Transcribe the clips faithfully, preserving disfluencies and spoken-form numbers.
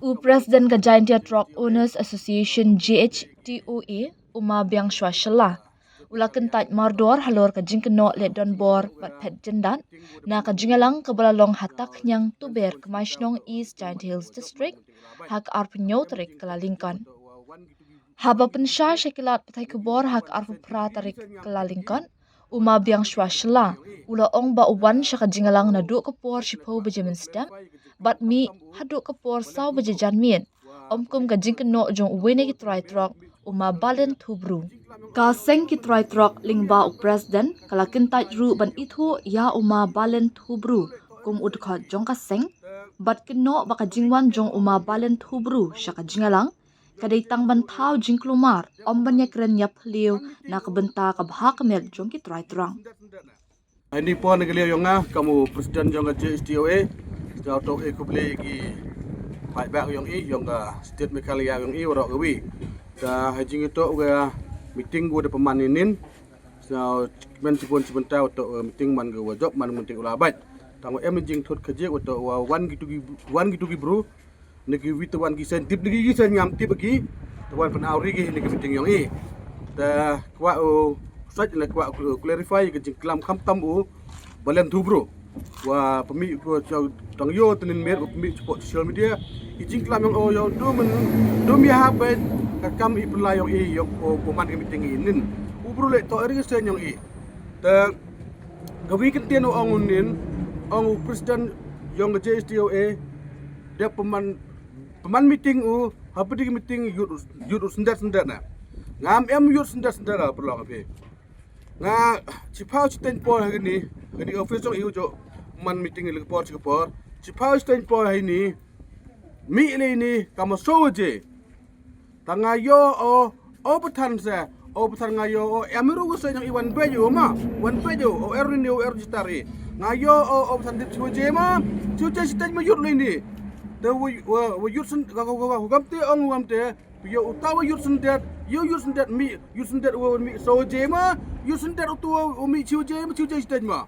U President ka Jaintia Truck Owners Association, J H T O A, u Ma Biangshwa Shylla, u la kyntait mardor halor ka jingkynnoh leh donbor bad phet jyndat na ka jingïalang kaba la long ha Takhniang Tuber, Kmaishnong, East Jaintia Hills District, ha ka arphew hynñiew tarik Kyllalyngkot. Haba pynshai sha ki lad pathai khubor ha ka arphew phra tarik Kyllalyngkot, u Ma Biangshwa Shylla u la ong ba u wan sha ka jingïalang naduh ka por shiphew baje mynstep bad mih haduh ka por saw baje janmiet, ym kum ka jingkynnoh jong uwei na ki trai trok, u Ma Balen Thubru. Ka seng ki trai trok lyngba u President ka la kyntait ruh ban ithuh ïa u Ma Balen Thubru kum u dkhot jong ka seng, bad kynnoh ba ka jingwan jong u Ma Balen Thubru sha ka jingïalang ka dei tang ban thaw jingkulmar, ym ban ïakren ïaphylliew na ka bynta ka bha ka miat jong ki trai trok. Ini pon ka liang jong nga kum u President jong ka J H T O A. Sngewbha to e khublei ki paidbah jong i, jong ka State Meghalaya jong i, waroh kawi. Ka ha jingïatoh ka meeting ka da pynman ynnin. Sngewbha men sibun sibun ta to meeting man ka wa jop man meeting u la bait. Tang em jingthut ka je wa to wa wan ki tu ki, wan ki tu ki bru. Ni ki wi te wan ki seng tip ni ki seng ngam tip ki. Te wan pynawri ki ni ki meeting jong i. Te kwah u sait le kwah u clarify ka jingklam khamtam u Balen Thubru. Wa pynmih ko tang ïoh te nin mer pynmih chepo social media. I jingklam jong o ïoh du men du mi ha bait ka kam i pynlai jong i ïoh ko ko man ka meeting i nin. U bru le to ri seng jong i. Te ka wi kyntien u ong u nin, ong u President jong ka J H T O A, dep pynman, pynman meeting u, ha pdeng meeting ïoh, ïoh u syndet syndet na. Ngam em ïoh syndet syndet na, pynlong phi. Nga chiphaw chiteng por ha kani, kani office jong i u jooh man meeting i lek por chi ka por. Chiphaw chiteng por ha ini, mih le ini, ka ma so je. Tang nga ïoh o, o pathan se, o pathan nga ïoh o, em ruh ka seng jong i wan beit u ma, wan beit u, o er ni u er register i. Nga ïoh o, o pathan dip chiwa je ma, chiwa je siteng ma ïoh le ni. Te wa, wa, wa ïoh sen, ka, ka, ka, ka, kam te ong kam te, ïoh u ta wa ïoh sen det, ïoh ïoh sen det mi, ïoh sen det wa mi so je ma, ïoh sen det u tu wa mi chiwa je ma, chiwa je siteng ma.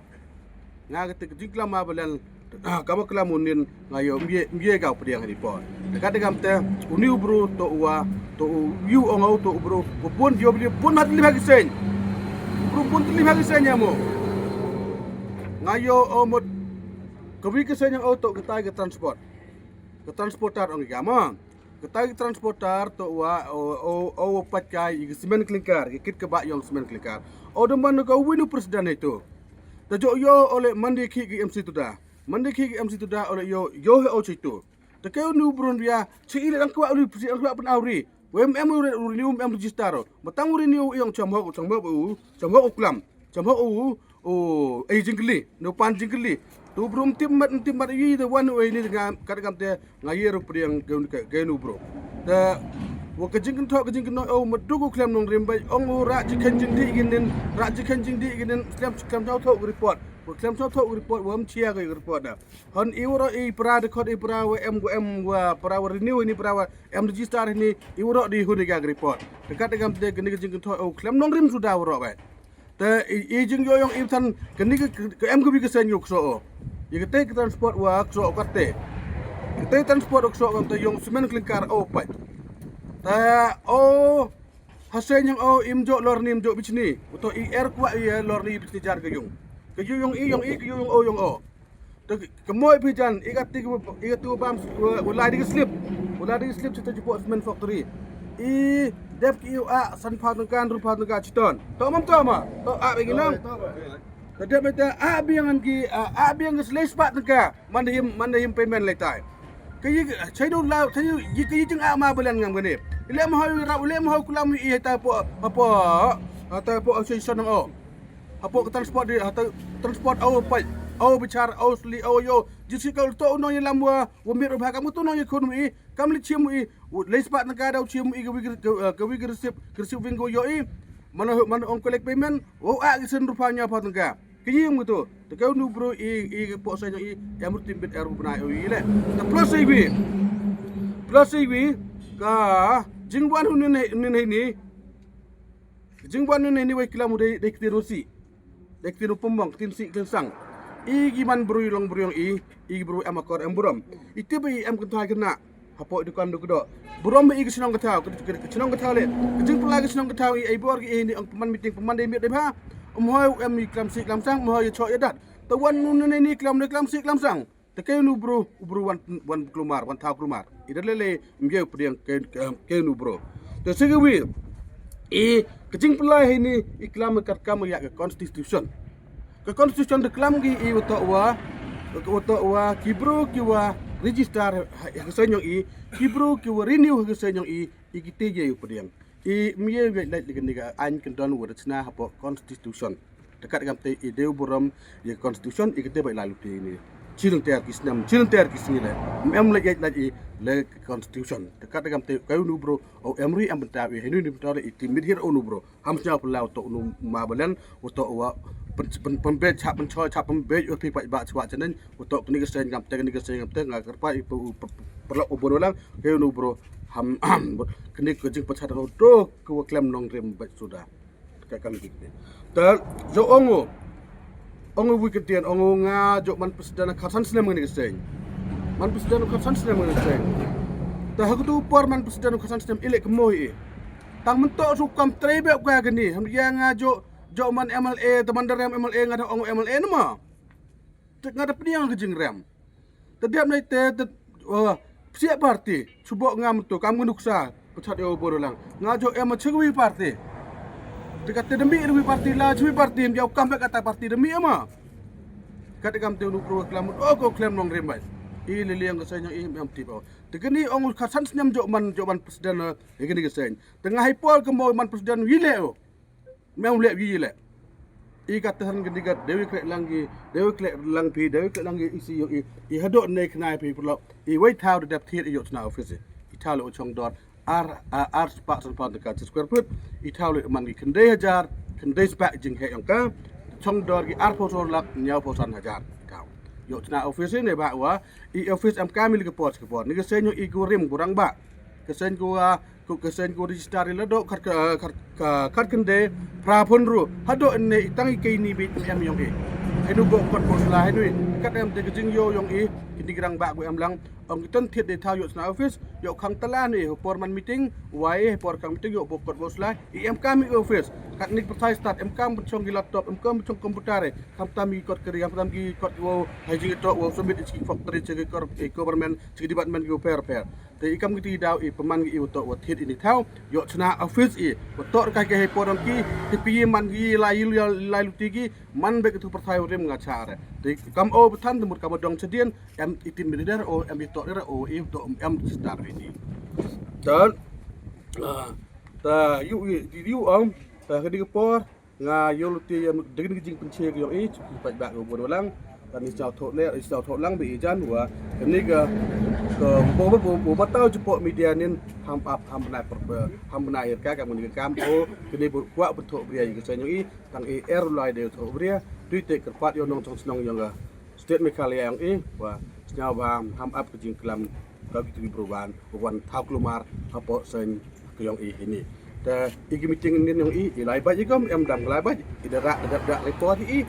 Nga kata ka jingklam ma Balen, ah, kaba klam u nin nga ïoh mye, mye ka u pdiang ha ni por. Te kata kam te, u ni u bru, to u wa, to u yu ong au, to u bru, u bun, ïoh bri, bun hat lima ki seng. U bru bun lima ki seng ïa mo. Nga ïoh o mut, ka wi ki seng ïa o to ka tai ka transport. Ka transporter ong ka ma. Kata ki transporter to wa o, o, o, o pat kai ki cement clinker, ki kit ka ba yong cement clinker. O dum ban ka winu president itu. Ta jo yo ole mandi ki ki M C tuda. Mandi ki ki M C tuda ole yo, yo he o chitu. Ta ke nu brun bia, chi ile dang kwa uli, chi dang kwa pen auri. Wem em uri, uri ni um em register. Matang uri ni u yong cham ho, cham ho u, cham ho u klam. Cham ho u, u, ei jingkli, no pan jingkli. Tu bru mtip mat, mtip mat, yi de wan u ei ni nga, kat kam te, nga ye ru priang, gen, gen u bru. Te, wa ka jingkynthok, ka jingkynthok, o, ma duk u khlem nong rim bai, ong u ra jingkhen jingdi ginin, ra jingkhen jingdi ginin, khlem, khlem chau thok report. Wa khlem chau thok report, wa mchia ka report da. Hon i waro i pra de khot i pra, wa em, wa em, wa pra, wa renew ni pra, wa em register ni, i waro di hun i ga report. Te kat kam te, gini ka jingkynthok, o, khlem nong rim suda waro bai. Te i, i jingïoh yong i than kani ka, ka, ka em ka bi ka sen yong kso o. Ye kate ka transport wa kso o kate. Kate transport o kso o kate yong cement clinker o pai. Te o ha sen yong o im jo lor ni im jo bichni. Uto i er kwa i lor ni bichni jar ka yong. Ka yong i yong i ka yong o yong o. Te ka moi phi jan, i ka ti, i ka tu bam, u lai di slip. U lai di slip chita jipo cement factory. I dep ki u a san phaw tangka, ru phaw tangka chiton. To mam to ma, to a be ginang. Te dep mete a biang an ki, a, a biang ki slei spat tangka. Man him, man him payment lai tai. Ka yi, chai do la, chai yi, ka yi jing a ma bulan ngam gane. Ile ma hoi ra, ile ma hoi kulam i ta po, po, ta po a chai son o. Hapoh ka transport di, hapoh transport au pai, au bichar, au sli, au yo. Jisi ka to no ye lam wa, wa mir ba kam to no ye khun i, kam li chim i, le spat na ka dau chim i ka wi ka, ka wi ka receipt, ka receipt wing ko yo i. Mana, mana ong collect payment, wa a ki sen rupa nya pa tangka. Ka yim ko to, ta ka nu bro i, i po sa i, em rutin bit er bu bna i le. Ta plus i wi. Plus i wi, ka jingwan hu nin, nin ni. Jingwan nin ni wai kilam u dei, dei kitin u si. Dei kitin u pemong, kitin si, kitin sang. I ki man bru i long bru yong i, i ki bru em akor em burom. I tip i em kynthai khynnah hapoh i dukan du kdoh. Burom i ki shnong ka thaw, ka shnong ka thaw le. Ka jingpyllait ka shnong ka thaw i, ai bor ki i ni ong pynman meeting, pynman dei miet dei bha. Um hoi em i klam sih klam sang, um hoi i choh i dat. Te wan nu ne ni klam ne klam sih klam sang. Te kei nu bru, u bru wan, wan klumar, wan thaw klumar. I da lele mjeu pdiang kei, kei nu bru. Te sigi wi, i ka jingpyllait hi ni, i klam ka kam ya ka constitution. Ka constitution da klam ki i wa toh wa, wa toh wa ki bru ki wa register ha, ha ka seng yong i, ki bru ki wa renew ha ka seng yong i, i ki te ye u pdiang. I mjeu ya lait lagi ni ka ain kyndon wa da chna hapoh constitution. Te kat kam te i deu burom ya constitution i kete bai la luti ni. Chilter ki snem, chilter ki sngi le. Em le ya lait i le constitution. Te kat kam te kei nu bru o em ri em bynta i henu ni bynta i ti mit hir o nu bru. Ham snya pula to nu ma balen, u to wa pembej cha penchoi cha pembej u ti pa ba chwa chenen, u to kni ka sen kam te kni ka sen kam te nga kerpa i perlu u bun lang, kei nu bru ham kni ka jingpachat u to ka wa klem nongrim bad suda. Ka kam ki te. Te jo ong u. Ong u wi ka tien ong u nga jo man president khatsan snem ngi ka seng. Man president khatsan snem ngi ka seng. Te ha ka tu por man president khatsan snem i le ka mo i. Tang mynto su kam trei be ka ka ni. Ham ya nga jo, jo man M L A, te man da rem M L A nga da ong M L A nama. Te nga da pdiang ka jingrem. Te dep nai te, te, oh, psiah party, chubo nga mynto kam ngi nuksa, pachat yo bor lang. Nga jo em chigwi party. Te kate demi wi party la, chigwi party, em jau kam be kata party demi ama. Kate kam te nu pro klam, oh, ko klem nongrim bai. I le liang ka seng i em tip o. Te kini ong khatsan snem jo man, jo man president, eh, kini ka seng. Te nga hai por ka mo man president wi le o. Mem le wi le. I ka tahan kini ka dewi klek lang ki, dewi klek lang pi, dewi klek lang ki isi yo i, i hadok ne khnai pi pulok. I wei thaw de dep thied i yo chna office. I thaw le u chong dor. Ar, ar, ar spah san pound ka square foot. I thaw le man ki khyndai hajar, khyndai spah jinghe yong ka. Chong dor ki ar phew sor lak, nyaw phew san hajar. Thaw. Yo chna office ne ba wa, i office em ka mil ka por, ka por. Ni ka seng yo i ku rim kurang ba. Ka seng ko wa, ko ka seng ko register i la do khat ka, khat ka, khat khyndai phra phew ru. Hadok ne i tang i kei ni bit em yong i. Henu bo kot bo sla henu i. Kat em te ka jingyo yong i. Kini grang ba ko em lang. Ong ki tan thied de thaw yo chna office. Yo khang tala ni por man meeting. Wai por khang meeting yo bo kot bo sla. I em kam i office. Kat ni pyrthai start em kam pynchong ki laptop, em kam pynchong computer. Kham tam ki kot kari, kham tam ki kot wo. Hai jing to wo submit i chi factory chi ki kor, i government, chi ki department ki pher pher. Te i kam ki ti daw i pynman ki i wa toh wa thied i ni thaw. Yo chna office i wa toh ka ke hei por ki, te pi man ki lai, lai, lai luti ki, man be ki tu pyrthai rim nga cha re. Te kam o bthan te mut kam dong chadien, em i tim leader o, em i toh leader o, i toh em star i ni. Dan, ah, ta yu, yu, yu om, ta ka di ka por, nga yo luti em degin ki jingpynche ki yong i, ki pat ba ko bon lang. Kan i chau thok le, i chau thok lang be i jan wa. Kani ka, ka bo, bo, bo, bo batau jepok media nin ham ap, ham bnai per, ham bnai ir ka, kam ni ka kam o, kani bo kwak betok bria i ka seng yong i, tang i er lai de thok bria, tu i te kerpat yo nong chong chnong yong ka. State Meghalaya yong i, wa, sñiaw ba ham ap ka jingklam, ka ki tu ki bru ban, wan thaw klumar, hapoh seng ka yong i hini. Te i ki meeting nin yong i, i lai bait i gom, em dam lai bait, i da rak, da rak report i,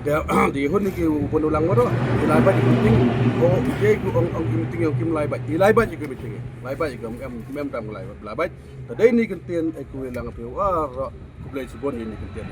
da, di hun i ki u bun u lang waro, i lai bait i ki meeting, o, i ki ong, ong ki meeting yong kim lai bait, i lai bait i ki meeting, lai bait i gom, em, em dam lai, lai bait. Te dei ni kyntien, e ku lang phi, wa, ro, khublei chibun ni kyntien.